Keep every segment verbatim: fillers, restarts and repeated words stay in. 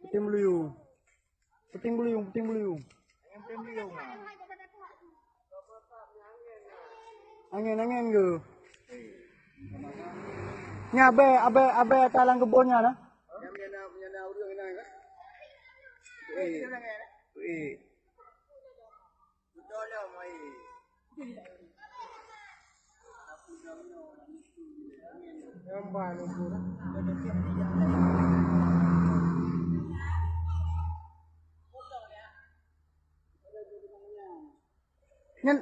Puting beliung. Puting beliung, puting beliung. Angén, angén ke? Nyan abèe, abèe, abèe talang keubon nyan na. Nyan.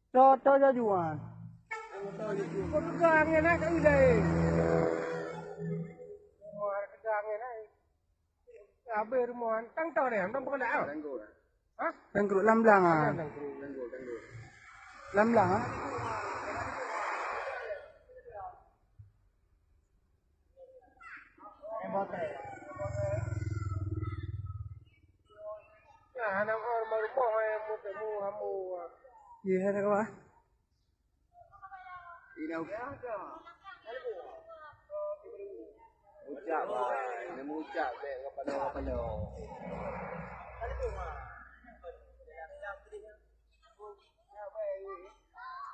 To, to jajuan. Kok pegang nyan nak kat ulèe? Wah, pegang nyan nak. Habéh rumoh, tang tao deh, tang peugah dah. Hah? Tangkruk lam blang ah. Tangkruk. Lam blang ah. Nah, anak orang baru mau yang mau temu kamu. Iya, ada apa? Mucak, bah. Dia mucak, bèk kapalo-kapalo.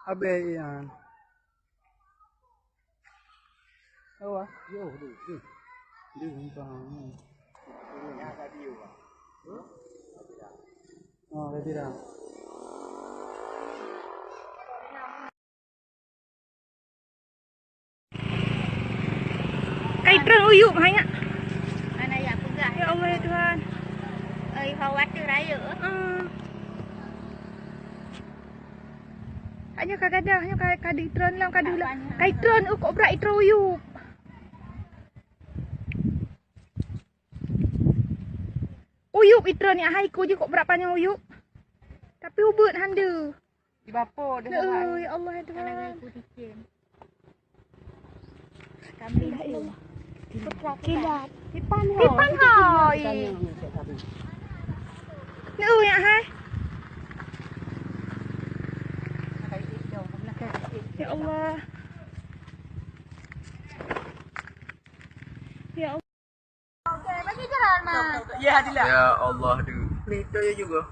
Abéh ian. Awah. Yo, tu, tu. Dia entah. Ya, tadi, bah. Oh, tadi dah. Kai treun u yup hai nyak. Hana jak peugah. Ya Allah, ya Tuhan. Ai, hawa teuh rayeuk. Ah. Hanya ka gadah, hanya ka, ka ditreun lam, ka diulang. Kai treun u kok brat itreun u yup. U yup itreun nyak hai ku jih kok brat panyang u yup. Tapi ubeuet hande. Di bapo deh. Ya Allah, ya Tuhan. Kambing tu. Kilat. Ipan ho. Ipan ho. Nyak hai. Ya Allah. Ya Allah. Ya Allah, duh. Ni tu ya juga.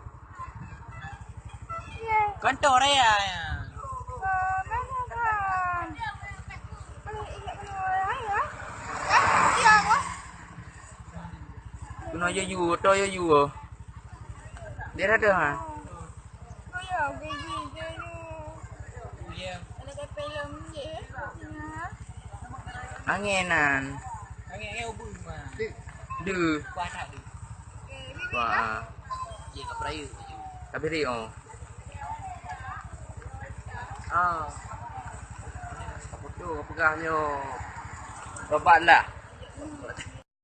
Kantor raya. Kena ya juga, tu ya juga. Dia ada ha. Angin nan. Deh. Wah. Tapi ri oh. Ah. Apa tu? Apa pegang nyo? Babat lah.